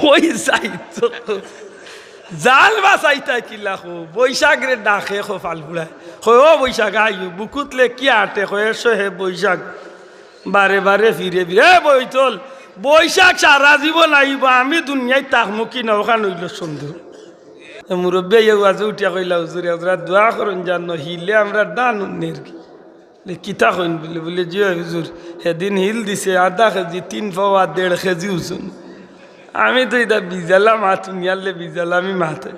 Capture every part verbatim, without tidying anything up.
কই যাইতো? জান বাচাইতায় কিলা কও? বৈশাখরে ডাকে কপাল পুড়ায়। কয়, "ও বৈশাখ আইও।" বুকুত লেখিয়া আটে, কয়, "এসো হে বৈশাখ, বারে বারে ফিরে ফিরে।" এ বৈতল, বৈশাখ সারা জীবন আইবো, আমি দুনিয়াত থাকমু কি না, অখান অইলো সন্দেহ। এ মুরব্বি আইয়া ওয়াজো উঠিয়া কইলা, "হুজুর, একজরা দোয়া করইন জানো, হিলে আমরার ডান উন্নের কি।" বলে, "কিতা কইন?" বলে, বলে, "জি অয় হুজুর, হেদিন হিল দিছে আধা কেজি, তিন পাওয়া, দেড় কেজি ওজন।" আমি তো ইতা বিজালা মাত, হুনিয়ারলে বিজালা আমি মাতে।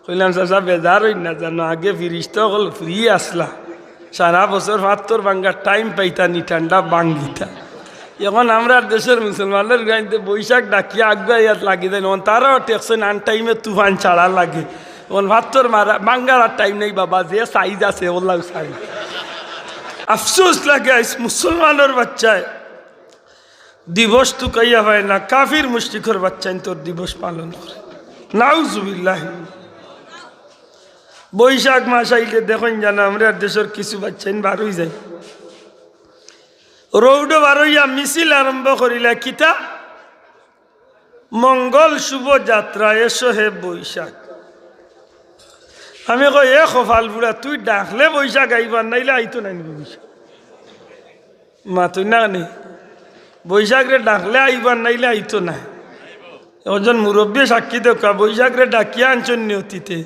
কইলাম, "চাচা, বেজার অইন না জানো, আগে ফিরিস্তা অকল free আছলা, সারা বছর ফাত্তর ভাঙ্গার time পাইতা নি, ঠান্ডা ভাঙ্গিতা। অখন আমরার দেশর মুসলমানর গাইতে বৈশাখ ডাকিয়া আগুয়াইয়াত লাগি যাইন, অখন তারাও ঠেকছইন, আন time-এ তুফান ছাড়া লাগে।" অখন ফাত্তর মারা, ভাঙ্গার আর time নাই বাবা, যে size আছে, ওলাউ size। আফসোস লাগে, আইজ মুসলমানর বাচ্চায় দিবস তুকাইয়া পায় না, কাফির মুশরিকর বাচ্চাইন্তর দিবস পালন করে। নাউজুবিল্লাহ। বৈশাখ মাস আইলে দেখইন জানো, আমরার দেশর কিছু বাচ্চাইন বার অই যায়, রৌডো বার অইয়া মিছিল আরম্ভ করিলা, কিতা? মঙ্গল শুভ যাত্রা, এসো হে বৈশাখ। আমি কই, "এ কপাল পুড়া, তুই ডাকলে বৈশাখ আইবার, নাইলে আইতো নায় নি বৈশাখ।" মাতইন না নি? বৈশাখরে ডাকলে আইবার, নাইলে আইতো নায়। একজন মুরব্বি সাক্ষী দেউক্কা, বৈশাখরে ডাকিয়া আনছইন নি অতীতে?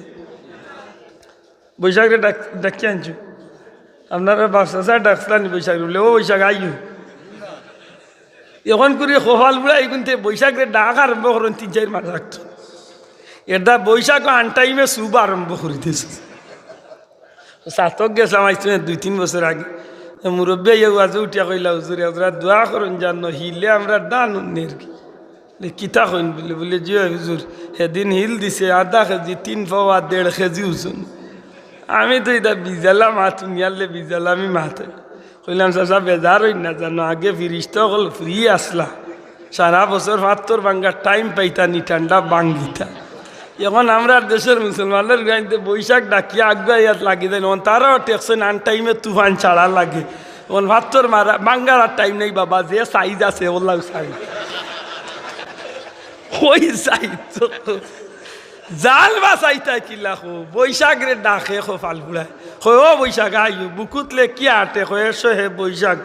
বৈশাখরে ডাক-, ডাকিয়া আনছইন। আপনারার বাপ চাচায় ডাকছলা নি বৈশাখরে? বলে, "ও বৈশাখ, আইও।" অখন করি কপাল পুড়া, ইগুনতে বৈশাখরে ডাক আরম্ভ করইন তিন চাইর মাস আগ থনে। এরদায় বৈশাখ আন time-এ শুভ আরম্ভ করি দিছে। ছাতক গেছলাম আইজ থনে দুই তিন বছর আগে। এ মুরব্বি আইয়া ওয়াজো উঠিয়া কইলা, "হুজুর, একজরা দোয়া করইন জানো, হিলে আমরার ডান উন্নের কি।" বলে, "কিতা কইন?" বলে, বলে, "জি অয় হুজুর, হেদিন হিল দিছে আধা কেজি, তিন পাওয়া, দেড় কেজি ওজন।" আমি তো ইতা বিজালা মাত, হুনিয়ারলে বিজালা আমি মাতে। কইলাম, "চাচা, বেজার অইন না জানো, আগে ফিরিস্তা অকল free আছলা, সারা বছর ফাত্তর ভাঙ্গার time পাইতা নি, ঠান্ডা ভাঙ্গিতা। অখন আমরার দেশর মুসলমানর গাইতে বৈশাখ ডাকিয়া আগুয়াইয়াত লাগি যাইন, অখন তারাও ঠেকছইন, আন time-এ তুফান ছাড়া লাগে। অখন ফাত্তর মারা, ভাঙ্গার আর time নাই বাবা, যে size আছে, ওলাউ size।" কই যাইতো? জান বাচাইতায় কিলা কও? বৈশাখরে ডাকে কপাল পুড়ায়। কয়, "ও বৈশাখ আইও।" বুকুত লেখিয়া আটে, কয়, "এসো হে বৈশাখ,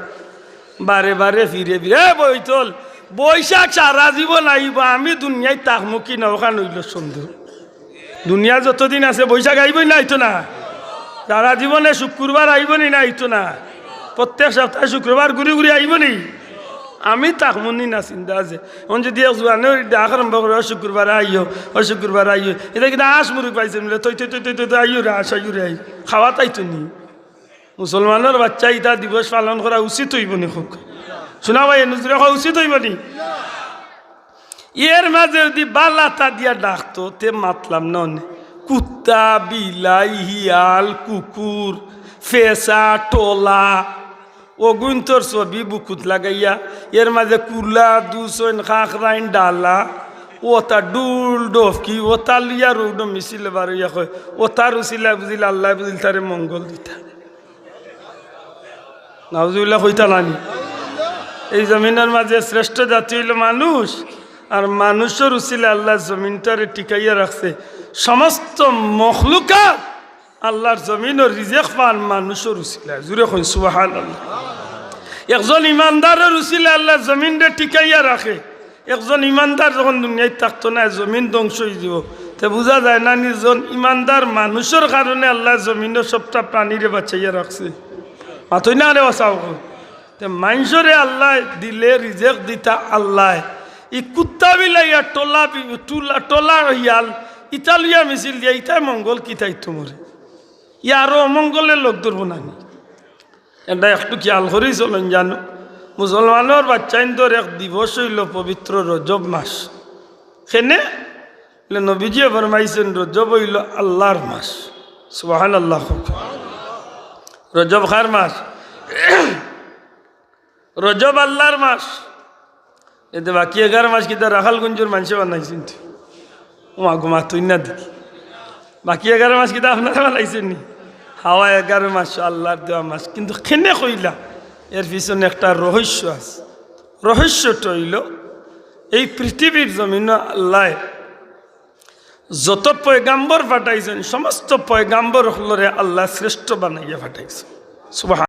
বারে বারে ফিরে ফিরে।" এ বৈতল, বৈশাখ সারা জীবন আইবো, আমি দুনিয়াত থাকমু কি না, অখান অইলো সন্দেহ। দুনিয়া যতদিন আছে, বৈশাখ আইবোই না, আইতো না? সারা জীবনে শুক্রবার আইবো নি না, আইতো না? প্রত্যেক সপ্তাহে শুক্রবার ঘুরি ঘুরি আইবো নি? আমি থাকমু নি না চিন্তা আছে। অখন যুদি এক জোয়ানে ডাক আরম্ভ করে, "ও শুক্রবার আইও, ও শুক্রবার আইও", ইতা কিতা আস মুরুগ পাইছে মিলে, "তই, তই, তই, তই, তই, আইও রে, আস, আইও রে, আইও।" খাওয়াত আইতো নি? মুসলমানর বাচ্চায় ইতা দিবস পালন করা উচিত অইবো নি? কউক্কা। শুনা ভাই, নজরে কওয়া উচিত অইবো নি? এর মাঝে যুদি বালা তা দিয়া ডাকতো, তে মাতলাম না অনে। কুত্তা, বিলাই, হিয়াল, কুকুর, ফেসা, টলা, অগুইন্তর ছবি বুকুত লাগাইয়া, এর মাঝে কুলা, দুসইন, খাখরাইন, ডালা, অতা ডুল, ডফকি, অতা লইয়া রৌডো মিছিল বার অইয়া কয়, "অতার উছিলায় বুঝিল আল্লায় বুঝিল তারে মঙ্গল দিতা।" নাউজুবিল্লাহ কইতা নানি? এই জমিনর মাঝে শ্রেষ্ঠ জাতি অইলো মানুষ, আর মানুষর উছিলায় আল্লায় জমিনটারে টিকাইয়া রাখছে। সমস্ত মখলুকাত আল্লার জমিনর রিজেক পান মানুষর উছিলায়। জুরে কইন সুবহানাল্লাহ। একজন ইমানদারর উছিলায় আল্লায় জমিনরে টিকাইয়া রাখে। একজন ইমানদার যখন দুনিয়াত থাকতো নায়, জমিন ধ্বংস অইযিবো। তে বুঝা যায় না নি, জন ইমানদার মানুষর কারণে আল্লায় জমিনর সবটা প্রাণীরে বাঁচাইয়া রাখছে। মাতইন না রে, বাঁচাও। তে মানষরে আল্লায় দিলে রিজেক দিতা আল্লায়। ই কুত্তা বিলাইয়া টলা বি-, টুলা-, টলা হিয়াল ইতা লইয়া মিছিল দিয়া ইতায় মঙ্গল কিতা ইতো মরে? ই আরো অমঙ্গলর লগ ধরবো না নি? এটা একটু খেয়াল করি চলইন জানো। মুসলমানর বাচ্চাইন্তর এক দিবস অইলো পবিত্র রজব মাস। কেনে? বলে নবীজিয়ে ফরমাইছইন, "রজব অইলো আল্লার মাস।" সুবহানাল্লাহ। রজব কার মাস? রজব আল্লার মাস। এতে বাকি এগারো মাস কিতা রাখালগঞ্জর মানষে বানাইছইন? ও মা গো, মাতইন না দেখি। বাকি এগারো মাস কিতা আপনারা বানাইছইন নি? হাওয়া, এগারো মাস আল্লার দেওয়া মাস, কিন্তু কেনে কইলা? এর পিছনে একটা রহস্য আছে। রহস্যটা অইলো, এই পৃথিবীর জমিনো আল্লায় যত পয়গাম্বর পাঠাইছইন, সমস্ত পয়গাম্বর অকলরে আল্লায় শ্রেষ্ঠ বানাইয়া পাঠাইছইন। সুবহান।